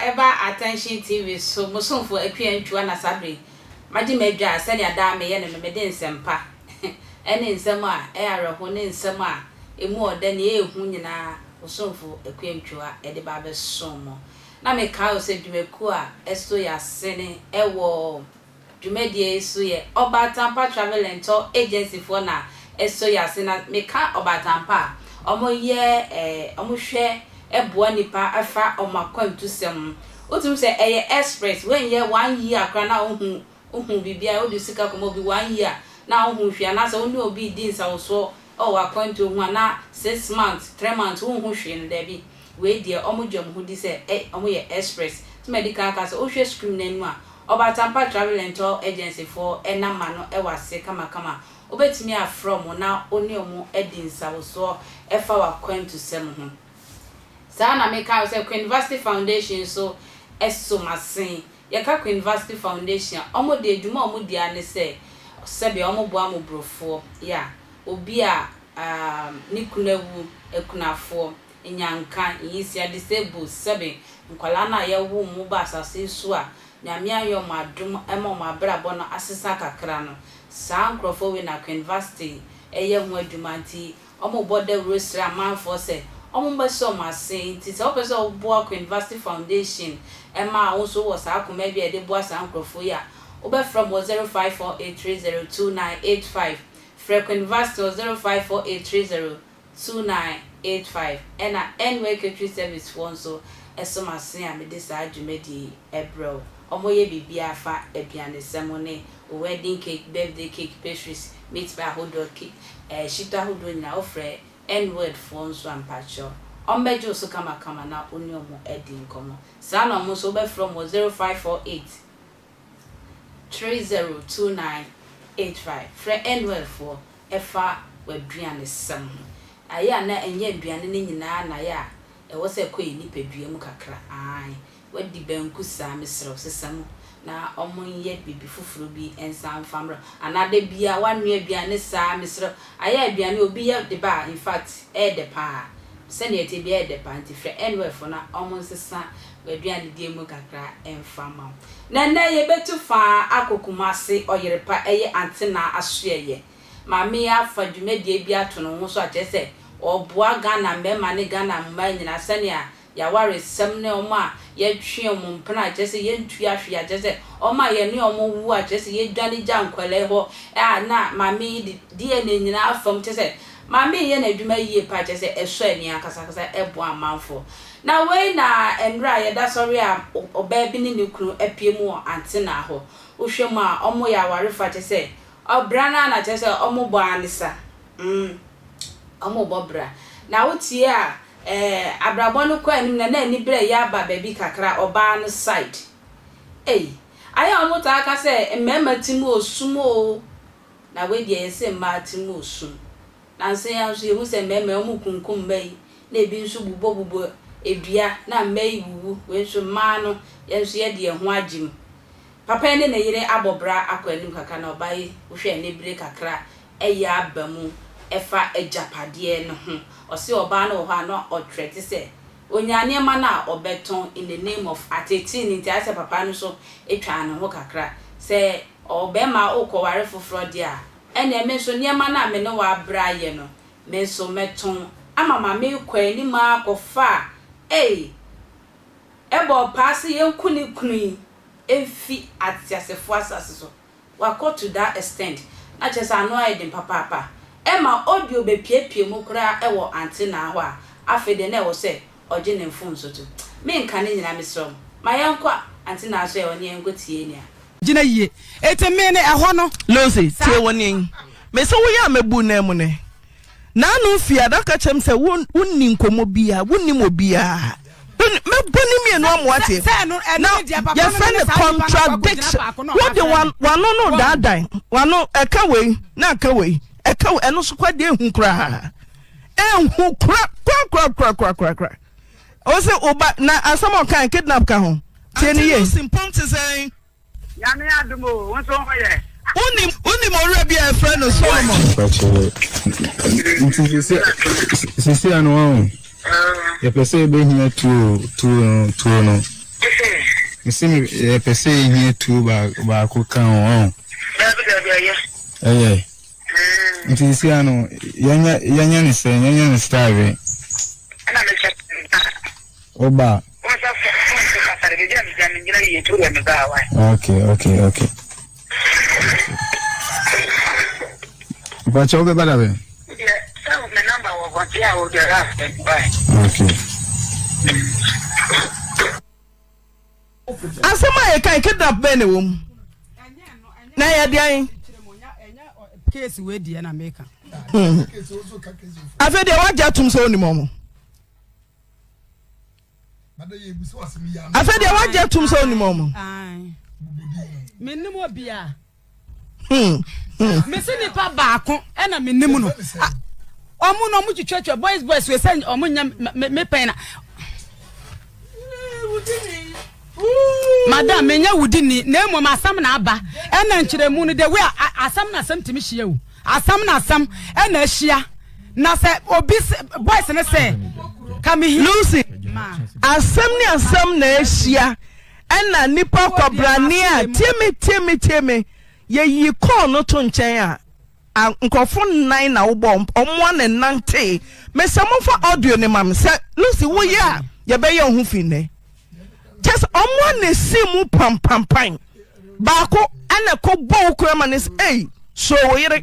ɛba Attention TV so, mo somfo Akua Antwua na saa bere yi magye m'adwa a sɛnea daa meyɛ no no mede nsɛmpa ne nsɛm a ɛyɛ awerɛhow ne nsɛm a emu ɔdɛ nea ɛyɛ hu nyinaa wo somfo Akua Antwua de ba abɛsom mo. Na mekae wo sɛ dwumakuo a ɛso yɛ asene wɔ Dwumadie yi so yɛ Ɔbaatanpa Travel and Tour Agency foɔ na ɛsɔ yɛ ase na me ka Ɔbaatanpa a ɔmo yɛ eh ɔmo hwɛ boa nipa ɛfa ɔmo akwantusɛm ho. Wotumi sɛ ɛyɛ express wei nyɛ one year koraa na wohu wohu biribiara wode wo sika kɔma obi one year na wonhu hwee anaasɛ wo ne obi redi nsawosoɔ wɔ w'akwantuo ho a na 6 months 3 months wonhu hwee no daabi wei deɛ ɔmo gye ɔmo ho di sɛ ɛ ɔmo yɛ express. Nti madi kan aka sɛ wohwɛ screen no anim a Ɔbatampa Travel and Tour Agency foɔ namba no wɔ ase kamakama. Wobɛtumi afrɛ wɔn na wo ne wɔn adi nsawosoɔ ɛfa w'akwantusɛm ho. Saa na meka wo sɛ Queenvasty Foundation nso so m'asen. Yɛka Queenvasty Foundation a, wɔn deɛ dwuma a wɔn di ara ne sɛ sɛdeɛ wɔn boa mmɔborɔfoɔ, yeah, obi a ne kunu awu, akunafoɔ, nnyanka, nyisia, disabled, sɛbe nkwadaa no a yɛwo wɔn ba asase yi so a Nyame ayɛ wɔn adom ma wɔn abrabɔ no asesa kakra no, saa nkorɔfoɔ wei na Queenvasty yɛ ho adwuma nti wɔbɔ dawuro srɛ amanfoɔ sɛ wɔmmɛsɔ wɔn ase. Nti sɛ wopɛ sɛ woboa Queenvasty Foundation ma wo nso wowɔ saa akoma bi a yɛde boa saa nkorɔfoɔ yi a, wobɛfrɛ wɔn wɔ 0548302985. Frɛ Queenvasty wɔ 054830 2985 ɛna N-way Catering Service foɔ nso som ase a mede saa dwumadie yi brɛ wo. Wɔn yɛ biribiara fa aduanesɛm ne wedding cake, birthday cake, pastries, meat pie ahodoɔ, cake, ɛɛ shito ahodoɔ nyinaa. Wo frɛ N-word foɔ nso a mpakyɛw wɔn bɛgye wo so kamakama na wo ne wɔn adi nkɔmmɔ. Saa na wɔn nso wo bɛfrɛ wɔn wɔ 0548 302985. Frɛ N-word foɔ ɛfa w'aduanesɛm ho. Ayɛ a na ɛnyɛ aduane no nyinaa na ayɛ a ɛwɔ sɛ ɛkɔ yɛn nipadua mu kakra. Aane, woadi banku saa, mesrɛ wo, sesa mu na wɔnyɛ biribi foforɔ bi nsan mfa mmrɛ wo. Anaa da biara woanoa aduane saa, mesrɛ wo, ayɛ a aduane obi yɛ de ba a, in fact, ɛyɛ dɛ pa ara. Sɛdeɛ ɛteɛ biara ɛyɛ dɛ pa ara, nti frɛ NOF foɔ na wɔnsesa w'aduanedie mu kakra mfa mma wo. Na ɛnnɛ yɛbɛtu fa akɔ Kumasi, Ɔyerepa, ɛyɛ Antenaa asoɛeɛ. Maame yi afa dwumadie bi ato ne ho so a kyerɛ sɛ ɔreboa Ghana mmarima ne Ghana mmaa nyinaa sɛnea y'awaresɛm ne wɔn a yɛtwe wɔn mpena a kyerɛ sɛ yɛntua hwee a kyerɛ sɛ wɔn a yɛne wɔn wo a kyerɛ sɛ yɛdwane gya nkwadaa yi hɔ a na maame yi de DNA nyinaa afa mu kyerɛ sɛ maame yi yɛ n'adwuma yie paa kyerɛ sɛ ɛsɔ ani ankasa ankasa ɛboa amanfoɔ. Na wei na mmerɛ a yɛda sɔre a ɔbaa bi ne ne kunu apue mu wɔ antenaa hɔ wohwɛ mu a wɔyɛ awarefoɔ a kyerɛ sɛ Ɔbra no ara na kyerɛ sɛ ɔmo bɔ ara ne sa mm ɔmo bɔ bra. Na wo tie a eh abrabɔ no kɔ anim na na anibrɛ yɛ aba baabi kakra ɔbaa no side. Ei ayɛ a ɔmo taa ka sɛ mmarima ti mu osum oo na wei deɛ yɛse mmaa ti mu osum. Nansa yi ara nso yɛhu sɛ mmarima yi ɔmo kunkum mma yi na ebi nso bobɔ bobɔ dua na mma yi wuwu wei nso mmaa no yɛn nso yɛde yɛn ho agye mu. Papa yi ne ne yere abɔ bra akɔ anim kakra na ɔbaa yi wohwɛ anibere kakra ɛyɛ aba mu ɛfa agyapadeɛ no ho. Ɔse ɔbaa no wɔ hɔ a na ɔtwɛte sɛ ɔnya nneɛma no a ɔbɛtɔn in the name of ateetee no nti ayɛ sɛ papa no nso twaa ne ho kakra sɛ ɔbɛrima wokɔware foforɔ deɛ a ɛneɛ me nso nneɛma no a me ne wo abrɛ ayɛ no me nso mɛtɔn ama ma mekɔ anim ara kɔfa a ei ɛbɔɔ paa sɛ yɛnku ne kunu yi mfi ateasefo asase so. Wakɔ to that extent. Na kyerɛ sɛ ano ayɛ den papaapa. Ɛma audio bepiepie mu koraa wɔ Aunty Naa hɔ a, afei deɛ na ɛwɔ sɛ ɔgye ne mfomso to. Menka ne nyinaa mesrɛ wo. Ma yɛnkɔ Aunty Naa so ɛ ɔne yɛn nkɔ tie nea. Gyina yie. Enti me ne ɛhɔ no. Lucy, Saa. tie wo nne. Mese woyɛ a mɛbu nna mu nɛ. Naano fie a na ka kyerɛ me sɛ wo wonni nkɔmmɔ biara, wonnim obiara. Mɛbɔ ne mmienu ama woate. Na yɛfrɛ no contradiction. Wode w'ano no daadan w'ano ɛka wei na aka wei ɛka wei ɛno so kwa deɛ ehu koraa. Ehu kora kora kora kora kora kora. O sɛ oba na asɛm a ɔkan kidnap ka ho. Tie ne yie. Ante Lucy mpɔn te sɛn? Nyame adom o, wo nso wo ho yɛ? Wonim, wonim owura bi a yɛfrɛ no Solomon? Nti sisi ano wahu yɛpɛ sɛ yɛbɛhia tuo tuo no tuo no. Mese me yɛpɛ sɛ yɛhia tuo baako ka ho ɔn. Dabi dabi ɛyɛ. Ɛyɛ. Nti sisi ano yɛnyɛ yɛnyɛ ne sɛ yɛnyɛ ne style bɛ. Ɛna me sɛ ba. Wo ba. Wo sɛ fo fo nso kasa de baabi a me gyina me gyina yie nti wo deɛ me ba wa. Okay okay okay. Mpakyɛ wo bɛba da bɛn? Deɛ sɛ me number wɔ hɔ nti a wo deɛ afɛ bye. Okay. Asɛm a yɛkae, kidnap bɛn na ɛwɔ mu? Na ɛyɛ deɛn? Case wei deɛ na meka. Afei deɛ wagye atom sɛ wonim ɔmo. Afei deɛ wagye atom sɛ wonim ɔmo. Menim obiara. Mese nipa baako ɛna menim no. Ɔmo na ɔmo twitwatwa boys boys wei sɛ ɔmo nyɛ me pɛn na. Madam menyɛ wudini na mmom asɛm na aba ɛna nkyerɛmu no the way asɛm na asɛm tumi hyia o asɛm na asɛm ɛna ahyia na sɛ obi boys ne sɛ ka me hi. Lucy asɛm ne asɛm na ahyia Ɛna nipa kwabrane a, tie me, tie me, tie me, yɛyi call no to nkyɛn a, a nkurɔfo nnan na wobɔ wɔn a na ɛnantee. Mesɛ momfa audio no ma me sɛ Lucy woyɛ a yɛbɛyɛ wo ho fi nnɛ. Kyɛ sɛ wɔn a na esi mu pampampan. Baako ɛna ɛkɔ bɔ wo kura ma ne sɛ ei suro wo yere.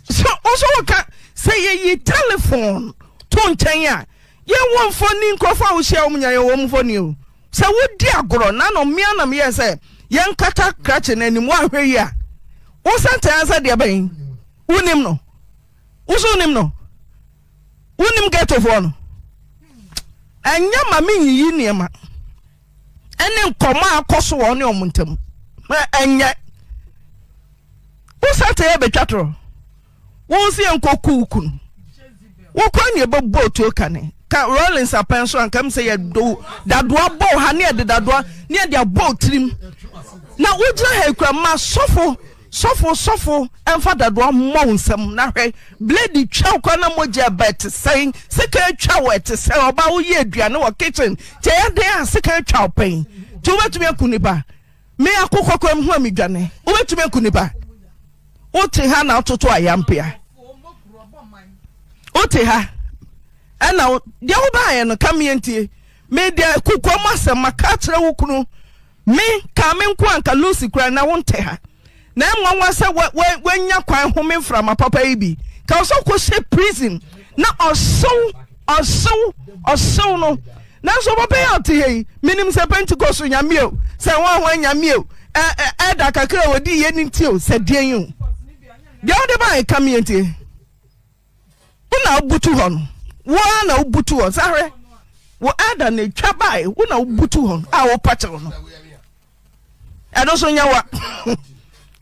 So wo nso woka sɛ yɛyi telephone to nkyɛn a yɛwɔ mfoni nkurɔfo a wohyia wɔn nyinaa yɛwɔ wɔn mfoni o. Sɛ wodi agorɔ na no mmea na meyɛɛ sɛ yɛnkata krakye no anim woanhwɛ yi a wo sɛntɛn sɛ deɛ bɛn wonim no wo so wonim no wonim ghettofoɔ no ɛnyɛ ma menyiyi nneɛma ɛne nkɔmmɔ a akɔ so wɔ ne ɔmo ntam ɛnyɛ wo sɛntɛn yɛ bɛtwa torɔ Wo nso yɛn kɔ ku wo kunu. Wo kɔ ne yɛbɛbɔ otuo kane. Ka Rawlings apɛn so anka m sɛ yɛde dadoa bɔ wo ha ne yɛde dadoa ne yɛde abɔ wo tirim. Na wogyina ha ekura ma sɔfo sɔfo sɔfo ɛmfa dadoa mmɔ wo nsam na hwɛ blade twa wo kora na mogya ɛba ɛte sɛn sika atwa wo ɛte sɛn ɔbaa woyɛ aduane wɔ kitchen kyɛ yɛ den a sika atwa wo pɛn nti wobɛtumi aku nipa me akokɔ kora mehu a medwane wobɛtumi aku nipa Wote ha na wototo ayampea. Wote ha ɛna deɛ wobaeɛ no ka meɛ ntie. Me deɛ kokoa mu asɛm maka akyerɛ wo kunu. Me ka me nko anka Lucy kura na wonte ha. Na ɛnwanwa sɛ wanya kwan home mframa papa yi bi. Ka wo sɛ wokɔhyɛ prison na ɔhyew ɔhyew ɔhyew no. Nanso papa yi a ɔte ha yi, menim sɛ Pentecost nyame o, sɛ hwan hwan nyame o, ɛda kakra a ɔdi yɛ ne nti o, sɛ deɛn o. Deɛ wode baeɛ ka meɛ ntie. Wo na wobutu hɔ no, wo ara na wobutu hɔ. Sahwɛ, wo ɛda na etwa baeɛ, wo na wobutu hɔ a wopa kyɛw no. ɛno nso nyɛ wa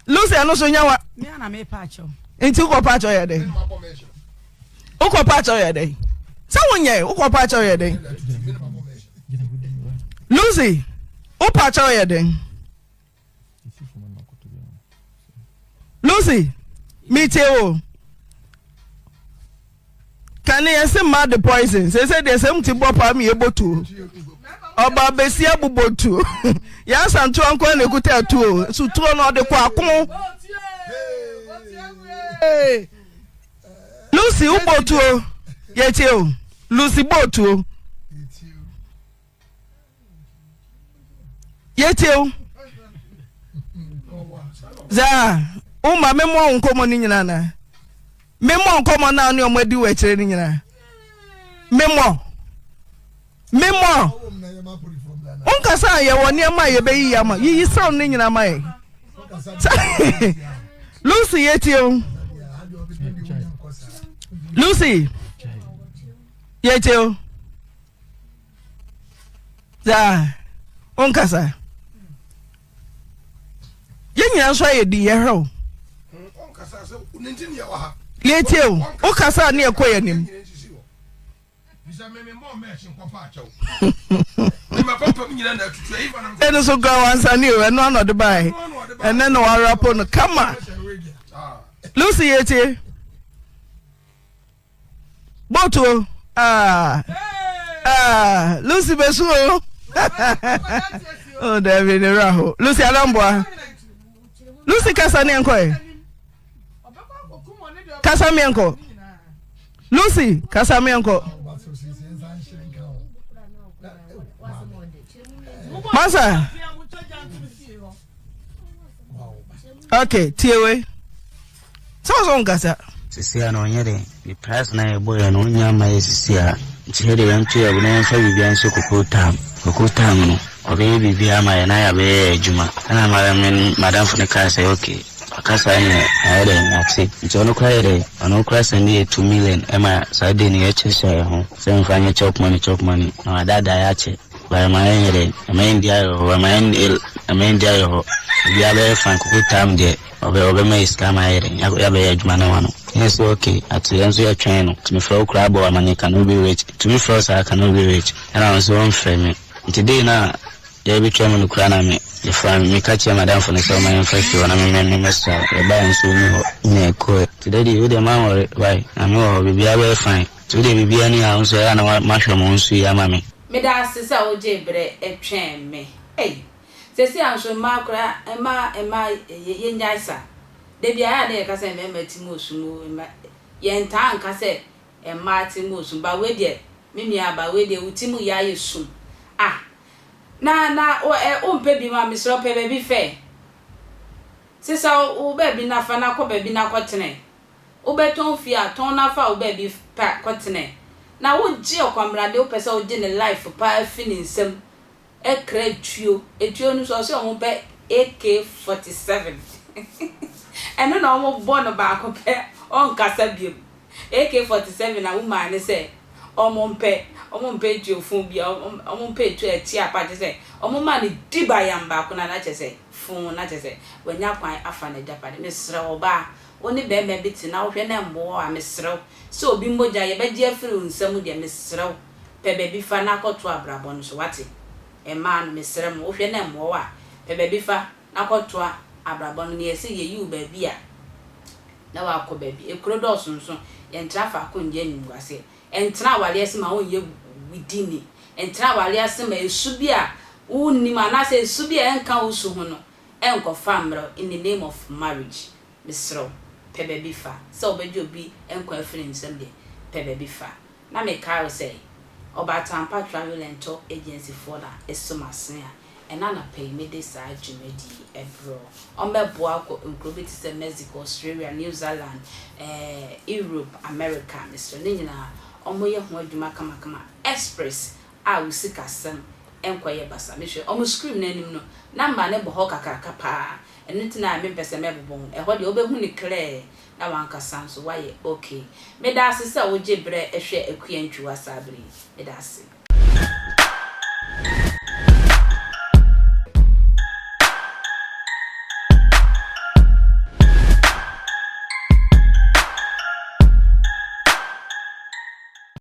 Lucy ɛno nso nyɛ wa nti wokɔ pa akyɛw yɛ dɛn wokɔ pa akyɛw yɛ dɛn sɛ wonyɛ wokɔ pa akyɛw yɛ dɛn Lucy wokɔ akyɛw yɛ dɛn. Lucy, metie wo. Kane yɛse mma de poison, sese deɛ sɛ mti bɔ paa mi yɛbɔ tuo. Ɔba besi abobɔ tuo. Yɛn asantewa nko na ekuta tuo. So tuo no ɔde kɔ ako. Lucy wobɔ tuo. Yɛtie o. Lucy bɔ tuo. Yɛtie o. Zaa, wo ma memmɔ wo nkɔmmɔ no nyinaa na memmɔ nkɔmmɔ no a ne ɔmo adi wɔ akyire no nyinaa. Memmɔ. Memmɔ. Wonkasa a yɛwɔ nneɛma a yɛbɛyiyi ama. Yiyi sound no nyinaa ma yɛn. Lucy yɛtie o. Lucy yɛtie o. Daa, wonkasa. Yɛn nyinaa nso ayɛ din yɛhwɛ wo. Yɛtie wo, wokasa ne yɛkɔ yɛn anim. Ɛno so kura wansane o, ɛno ano ɔde bae. Ɛnɛ na warapo no kama. Lucy yɛtie. Boat o ah ah Lucy bɛsu o. Oh, Dabi, ne werɛ aho. Lucy Anamboa. Lucy kasa ne ɛnkɔ ɛ. Kasa me ɛnkɔ. Lucy kasa me ɛnkɔ. Masa. Ok, tie wei. Sɛ wo sɛ wo nkasa. Sisi a na ɔnyɛ dɛ ne price na yɛbɔ yɛ no ɔnya ama yɛ sisi a nti yɛ de yɛnto yɛ bo na yɛmfa biribiara nhyɛ koko tam koko tam no ɔbɛyɛ biribiara ama yɛ na yɛabɛyɛ yɛ adwuma ɛna mara me madamfo no kaa sɛ ok ɔka saa neɛ ayɛ dɛ mate nti ɔno koraa yɛ dɛ ɔno koraa sɛnde yɛ 2 million ɛma saa day no yɛkyɛhyɛ yɛ ho sɛ mfa nyɛ chop money chop money na wadaadaa yɛ akyɛ But ɛma yɛnyɛ dɛn? Ɛma yɛndi awerɛhoɔ, ɛma yɛn ɛma yɛndi awerɛhoɔ. Obiara bɛyɛ fine, koko time deɛ ɔbɛ ɔbɛma yɛ sika ama yɛayɛ dɛn? Yɛabɛyɛ adwuma no ama no. Yɛn sɛ okay, ate yɛn nso yɛtwɛn no. Nti mefrɛ wo koraa bɔ amaneɛ can we be rich? Tumi frɛ wo saa can we be rich? Ɛna ɔno nso ɔmfrɛ me. Nti day no a yɛrebɛtwa mu no koraa na me mefrɛ meka kyerɛ madamfo no sɛ ɔma yɛmfa fie hɔ na me me mɛsra no. Yɛbaeɛ nso ɔnni hɔ na yɛkɔɛ. Nti daddy wo deɛ manwɔre wai, Nyame wɔ hɔ biribiara bɛyɛ fine. Nti wo deɛ biribiara ni a wo nso ɛyɛ a na mahwɛ mo nso yi ama me. Meda ase sɛ wogyee berɛ twɛn me. Ei! Seesei a nso mmaa koraa, mmaa, mmaa, yɛnnyae sa. Da biara ɛyɛ a na yɛka sɛ mmarima ti mu osum o, mma, yɛntaa nka sɛ mmaa ti mu osum, but wei deɛ, me nuabaa, wei deɛ wo ti mu yɛ ayɛ sum. Ah! Na, na, wo, ɛ, wompɛ bi ma mesrɛ wo pɛ baabi fɛ. Sesa wo baabi na fa na kɔ baabi na kɔtena. Wobɛtɔn fie a, tɔn na fa wo baabi pa kɔtena. Na wogye ɔkwambrade wopɛ sɛ wogye ne life paa fi ne nsam kra tuo. Etuo no nso ɔse ɔmo pɛ AK 47 ɛno na ɔmo bɔ no baako pɛ ɔnkasa biom. AK 47 na womaa ne sɛ ɔmo mpɛ, ɔmo mpɛ etuo fon bia, ɔmo mpɛ etuo a ɛte apa kyerɛ sɛ ɔmo maa no di bayam baako no a na kyerɛ sɛ fon na kyerɛ sɛ wanya kwan afa n'agyapade. Mesrɛ wo ɔbaa Wo ne barima bi te na wohwɛ na ɛmmoa wo a, mesrɛ wo, sɛ obi mogya yɛbɛgye afiri wo nsa mu deɛ, mesrɛ wo, pɛ baabi fa na kɔto abrabɔ no so, woate? Mmaa no, mesrɛ mo, wohwɛ na ɛmmoa wo a, pɛ baabi fa na kɔtoa abrabɔ no. Nea ɛsɛ yɛyi wo baabi a, na woakɔ baabi. Ekuro dɔɔso nso, yɛntra faako nyɛ animguaseɛ. Ɛntena awareɛ ase ma wonyɛ wudini. Ɛntena awareɛ ase ma esu bi a wonnim anaasɛ esu bi a ɛnka wo su ho no ɛnkɔfa mmerɛ wo in the name of marriage. Mesrɛ wo, pɛ baabi fa. Sɛ wobɛgye obi nkwa afiri ne nsam deɛ, pɛ baabi fa. Na mekae wo sɛ, Ɔbaatanpa Travel and Tour Agency foɔ na ɛsɔ m'asene a ɛna anɔpa yi mede saa dwumadie yi brɛ wo. Wɔbɛboa wo kɔ nkuro bi te sɛ Mexico, Australia, New Zealand, eh, Europe, America, mesrɛ ne nyinaa wɔyɛ ho adwuma kamakama. Express a wo sikasɛm nkɔyɛ basa. Mehwɛ wɔn screen no anim no, number no bɔ hɔ kakraka paa. Ɛno nti na mempɛ sɛ mɛbobɔ ho. Ɛhɔ deɛ wobɛhu no clear na w'ankasa nso woayɛ okay. Meda ase sɛ wogye berɛ hwɛ Akua Ntwiwa saa berɛ yi. Meda ase.